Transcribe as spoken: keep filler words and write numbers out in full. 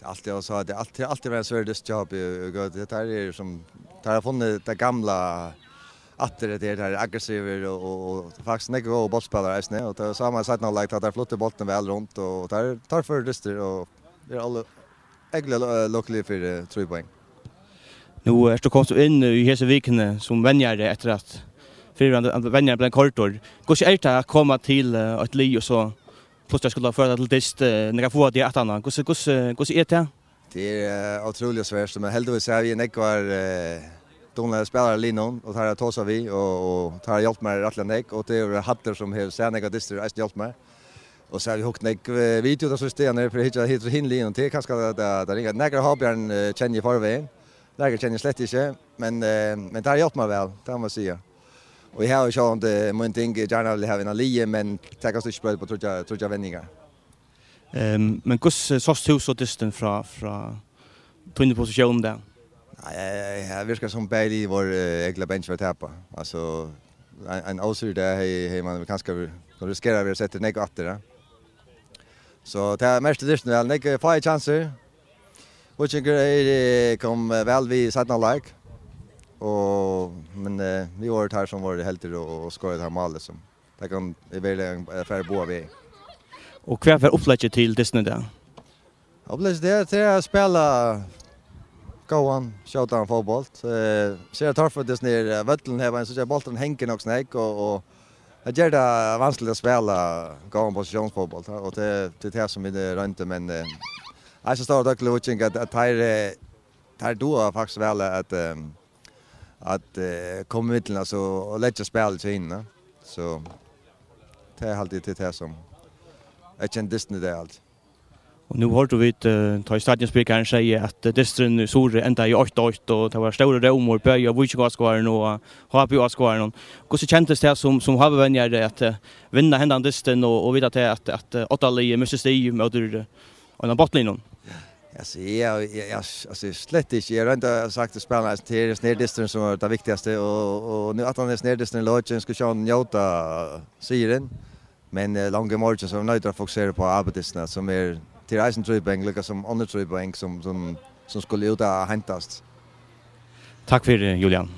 Alt eg sá, tað er alt, tað er altíð verið ein svær dystur hjá okkum í, í Gøtu. Tað er sum, tað er funnin tað gamla aftur, tað er, tað er aggressivir og, og, og faktiskt nógv góðir bóltspælarar eisini, og tað er sama í seinna hálvleik, tá teir fluttu bóltin væl runt, og tað er, tað er fýra dystir, og vit eru øgiliga, eh, lukkuligir fyri, eh, trý poeng. Nú ert tú komin inn í hesi vikuni sum venjari eftir at fyrrverandi venjari bleiv koyrdur. Hvussu er tað at koma til, eh, eitt lið og so plutselig skulu føra til dyst, eh, nakað fáa teg aftan á? Hvussu, hvussu, hvussu er tað? Tað er, eh, ótrúliga svært, men heldigvis havi eg nógvar, eh, dugnaligir spælarar í liðnum, og teir hava tosað við, og, og teir hava hjálpt mær rættiliga nógv, og tað er Hallur sum hevur sæð nógvar dystir, eisini hjálpt mær. Og so havi eg hugt nógv, eh, video, tað síðsta, niðri fyri at hyggja hitt og hin liðin, og tað er kanska tað, tað, tað ringa. Nakrar hópi eg, eh, kenni eg í forvegin, nakrar kenni eg slett ikki, men, eh, men teir hava hjálpt mær væl, tað má eg siga. Og eg havi sjálvandi mín ting, eg gjarna vil hava inn á liðið, men tað kanst tú ikki broyta upp á tríggjar, tríggjar venjingar. Ehm, men hvussu sást tú so dystin frá, frá tíni posisjón har? Nei, eg, eg, eg virkar sum bæði vóru, eh, øgiliga bangin fyri at tapa. Altso, ein, ein ósigur har, hevði, hevði man kanska ver-, riskerað at vera settur nógv aftur, ja. So tað merkti dystin væl, nógv fáir kjansir. Víkingur er, eh, kom, eh, væl við í seinna hálvleik. Og, men, eh, vit vóru teir sum vóru heldigir og, og skoraðu tað málið sum, tað kann eg vel, eh, fara báðar vegir. Og hvat var uppleggið til dystin í dag? Uppleggið er, tað er at spæla góðan, skjótan fótbólt. Eh, sera torført dystin her, eh, vøllurin her, men so er bólturin hengur nokk so nógv, og, og tað ger tað vanskiligt at spæla góðan posisjónsfótbólt, ja, og tað, tað er tað sum vit, eh, royndu, men, eh, eisini stóra tøkk til Víking at, at teir, eh, teir duga faktiskt væl at, eh, at, eh, koma í millum, altso, og leggja spælið til hinir. So tað er altíð til tað sum er kent dystin í dag, altso. Og nú hoyrdu vit, eh, tá ið stadionspeakarin segði, at, eh, dysturin í Suðuroy endaði eitt eitt, og tað var stórur rómur bæði á Víkingaáskoðarunum og á H B-áskoðarunum. Hvussu kendist tað sum, sum H B-venjari at, eh, vinna hendan dystin og, og vita tað at, at, eh, oddaliðið misti stig móti, eh, einum botnliðnum? Altso, eg, eg, eg, altso, slett ikki. Eg royndi at sagt til spælararnar, at tað er, tað er dysturin sum er tað viktigaste, og, og nú at hann er, tað er dysturin lokin, skal sjá njóta sigurin. Men, eh, langt í morgin, so er noyðist at fokusera upp á A-dystin, sum er, tað er eisini trý poeng, líka sum onnur trý poeng, sum, sum, sum skulu út at heintast. Takk fyri, Julian.